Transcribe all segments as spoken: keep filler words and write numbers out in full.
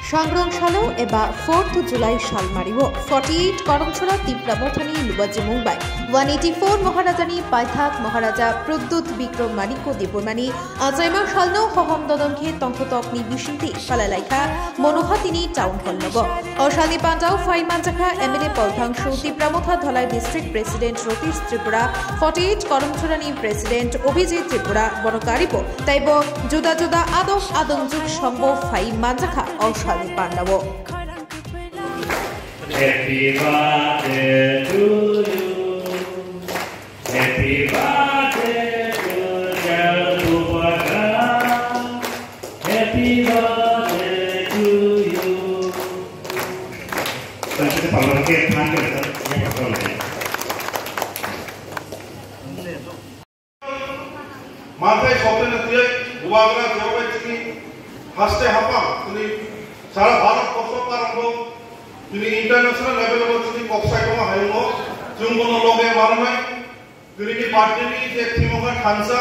Sangrong salo eba fourth July salmario forty-eight Karamchara Tipra Mothani lubajimung bai one eighty-four Maharajani paithak Maharaja Pradyut Bikram Manikya Debbarmani achaima salno hohom dodon khe tongthokni bisingtwi phalailaikha Monohatini Town Hall nogo. O salni pandao phai manjakha M L A Polthang Su, Tipra Motha Dhalai District President Ratish Tripura, forty-eight Karamcharani President Abhijit Tripura, bono karibo taibo juda juda adong adongjwk songbo phai manjakha o salni pandao. Happy birthday to you. Happy birthday to dear Bubagra. Happy birthday to you. Sir, sir, palwar ke thank you, sir. Ye palwar ke. Manthai sokle na tiyai, Bubagra jebai chini haste hapang, tini sara Bharat borso parang bo, tini international level bo tini koksai tongma hayungo, chwng bono loge maranai, tini ni birthday ni je theme kha thansa,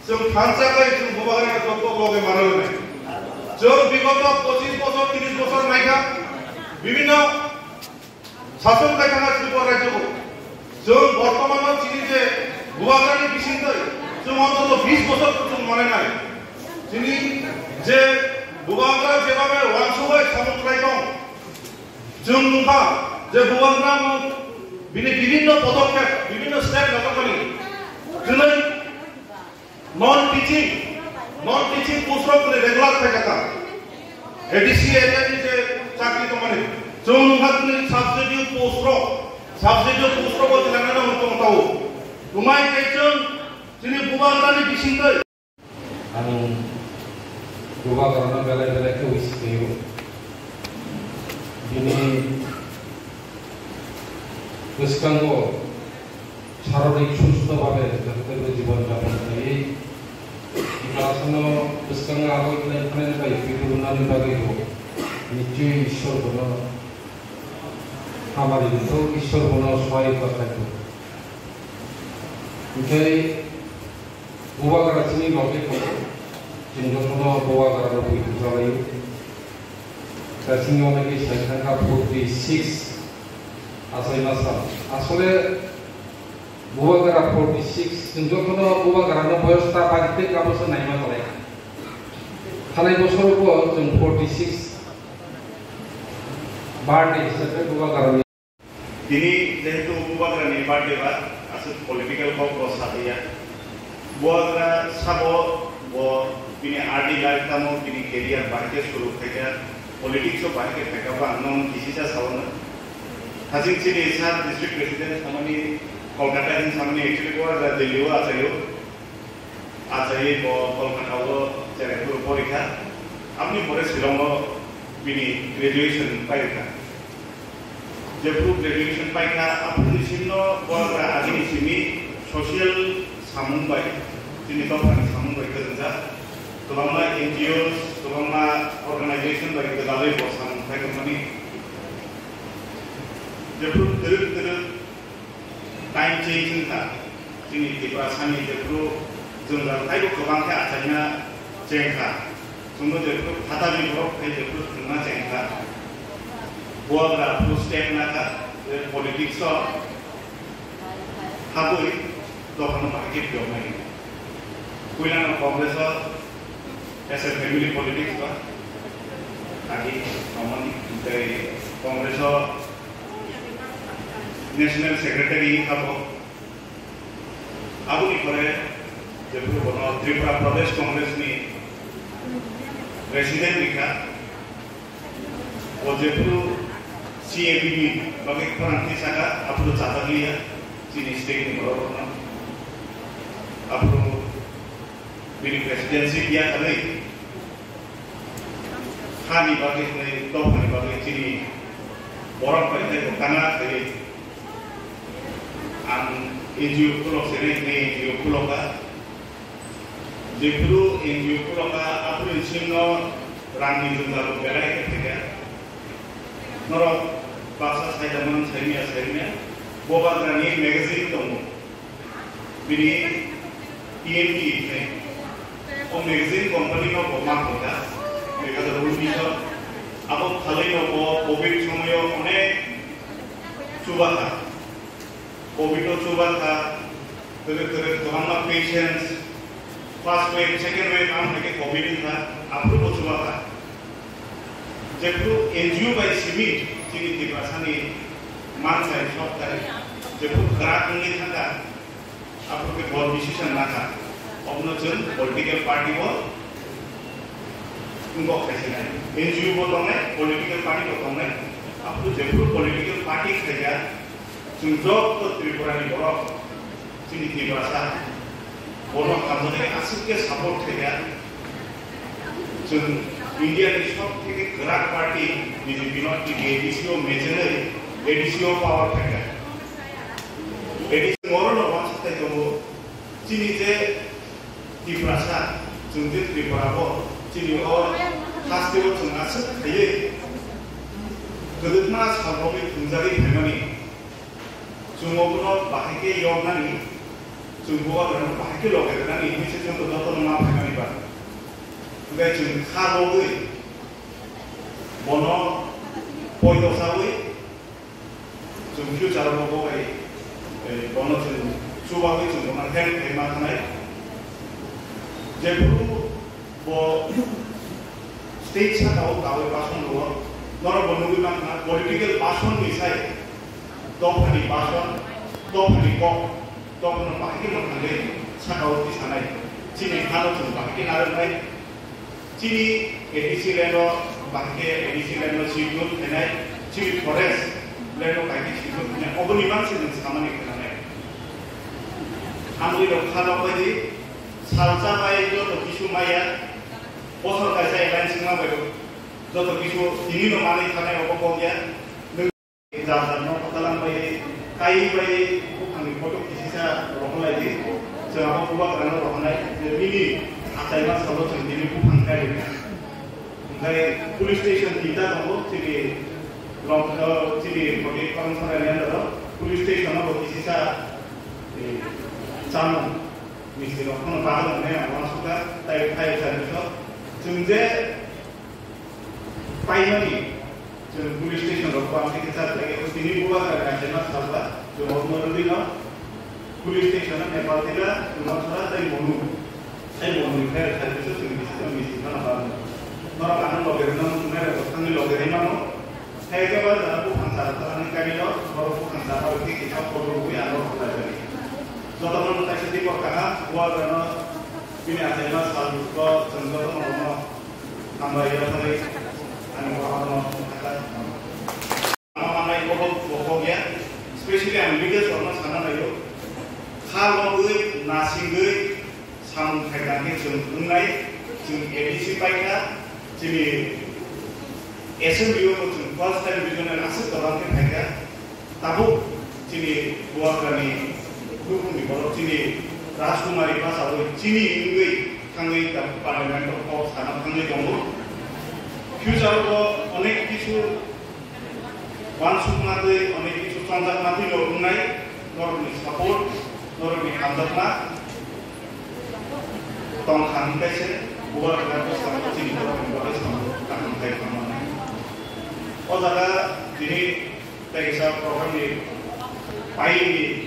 chwng thansa kai chwng Bubagra na jotto loge maranai. Chwng bigoto pochis bosor, tiris bosor naikha, bibhinno Sason khai thangna Tripura rajyo bo. Chwng bortomano chini je Bubagrani bisingtwi chwng ontoto bis bosor chwng manai nai. Chini je Bubagra jeba bai wansugwi samung khlai tong. Chwng nukha je Bubagrano bini bibhinno podokkhep, bibhinno step lajakmani. Chwng Non teaching, non teaching post rok ni regular khai kha. A D C area ni je chakri tongmani, chwng nungkha tini substitute post rok, substitute post rok bo tilang nang tong tao. Tumai khe chwng chini Bubagrani bisingtwi. Ang Bubagrano belai belai khe wish khlaio. Bini bwskango Sarodik susto bhabe jotono jibon japon khlaiwi, Iswrano bwskango aboi khlai phainaini bai pidurunani bagwi bo nichoi Iswr bono hamari rwkho, Iswr bono sohayota khlaikho. Hinkhe Bubagra chini loge tongo, chwng jotono Bubagrano poito chalaio. Kasingni oneki sai thangkha forty six achaima sal. Asole Bubagra forty six, chwng jotono Bubagrano boyos ta bari tei kabosa naima tongnai. Thanai bosorobo chwng forty six birthday hisabe Bubagrani. Tini jehetu Bubagrani birthday ba, aswk political kok bo satya. Bubagra sabo bo bini early life tamo bini career bahai khe suru khaikha, politics o bahai khe phaikha bo ang nono kisisa saono. Hasing chini sir district president samani Kolkata hin samani actually Bubagra Delhi o achaio. Achaiwi bo Kolkata o cherai phuru porikha. Aboni pore Shillong o bini graduation pairikha. Jephuru graduation paikha, aphuru ni simi no Bubagra agini simi social samung bai, chini dophani samung bai kwrwngjak. Kwbangma N G Os, kwbangma organization bai gwdalwi bo samung khlai tongmani. Jephuru twrwk twrwk time change wngkha. Chini Tiprasani jephuru jwngjal taibo kwbang khe achaina chengkha. Chwngno jephuru phatani borok khe jephuru thwngna chengkha. Bubagra phuru step nakha je politics o habwi dophano bahai khe phiyoknai. Puilano Congress o as a family politics ba agi tongmani tei Congress o National Secretary wngkha bo. Aboni pore jephuru bono Tripura Pradesh Congress ni President wngkha. Bo jephuru C A B ni bagwi khorang khe saka, aphuru chajakliya chini state ni borok rokno. Aphuru bini presidency biya kharwi hani bagwi hwnwi dophani bagwi chini borok bai tei bo kana khawi ang N G O khulok se ri hwnwi N G O khuloka. Jephuru N G O khuloka aphuru singno rangni jwngjal belai khe phaikha. Norok baksa saida mano saimya saimya Bubagrani magazine tongo. Bini T M T hinwi o magazine company no bo ma khaikha, dui hazar unnish o. Chubaha, covid o chubaha, kwrwk kwrwk kwbangma patients, first wave, second wave ang hai khe covid wngkha, aphuru bo chubaha. Jephuru N G O bai simi chini Tiprasani manthai sokthai jephuru kwrak wngwi thangkha, aphuru khe bo decision lakha. Obono chwng political party bo wngkok khaisa nai. N G O bo tongnai, political party bo tongnai. Aphuru jephuru political party khaikha, chwng joto Tripura ni borok, chini Tiprasa, bono hamjaknai aswk khe support khaikha. Chwng India ni sob theke kwrak party B J P no tini A D C o mechenwi A D C o power khaikha. A D C oro no wansuk thai tongo. Chini je Tiprasa, chwng je Tripura bo, chini o haste o chwng aswk khaiwi kwdwkma sal rogwi thwngjagwi phaimani. Chwng obono bahai khe yoknani, chwng bubagrano bahai khe loge rwnani hinwi se chwng jotono ma phaimani ba. Hwnkhe chwng kha rogwi bono poito sawi chwng future o bo bai, eh, bono chwng chubawi chwng bono help khai ma thanai. Jephuru bo stage saka o kawi bason rwo, norok bo nugwi mankha political bason ni sai dophani bason, dophani kok, dophano bahai khe mwthangwi saka o tisanai. Chini hano chwng bahai khe narwknai. Chini A D C land o bahai khe A D C land o sibuk khainai, chini forest land o bahai khe sibuk khainai, oboni manse nwng samani khnanai. Amoni rok kha rok bai di, salsa bai joto kisu maya, bosor kaisa line singma bai rok joto kisu tini no manwi thanai obo kok ya. Jat jat no kwtalang bai, kai bai buphang ni photo kisisa rohorlai di. Chwng abo bubagrano rohornai je bini achaima salo chwng bini buphang kai rwkha. Hwnkhe police station tinta tongo chini Long-, o, chini Boti Town Sara ni under o police station o bo kisisa, eh, chamung misti rok phano bahan hwnwi ang uansukha, tai fire service o chwng je paimani, chwng police station rok bo ang khe kisa khlai khe tini bubagra ni achaima salba, chwng obo no rwgwi no police station no Nepal tila, Umar Sora tei Monu, tei Monu ni fire service o chwng bisi chwng bisi kheno ba. Norok ano loge rwna muchungnai rok thangwi loge rwi mano. Hai khe ba jara buphang chara chara ni kari no, norok buphang chara rok khe kisa photo rwgwi ano rwkhlai jani. Joto no kaisa tei kok kaham, bubagra no bini achaima sal bo chwng joto no hambai yaphai ani kotor no thangkha. Ama manai bobo bobo ya, specially ang leaders rok no sana naio, kha logwi nasingwi samung khaikha khe chwng wngnai, chwng A D C paikha, chini assembly o bo chwng first time regional aswk kwbang khe phaikha. Tabuk chini Bubagrani bukhukni borok chini Rajkumari bachaui chini wngwi thangwi tabuk parliament o kok sana thangwi tongo. Future o bo onek kisu uansukma tei onek kisu chongjak matwi no wngnai, norokni support, norokni hamjakma tongkha hwnkhe se Bubagra bwskango chini borokni bagwi samung kaham khai tongmani. O jaga tini tei kisa program ni pai ni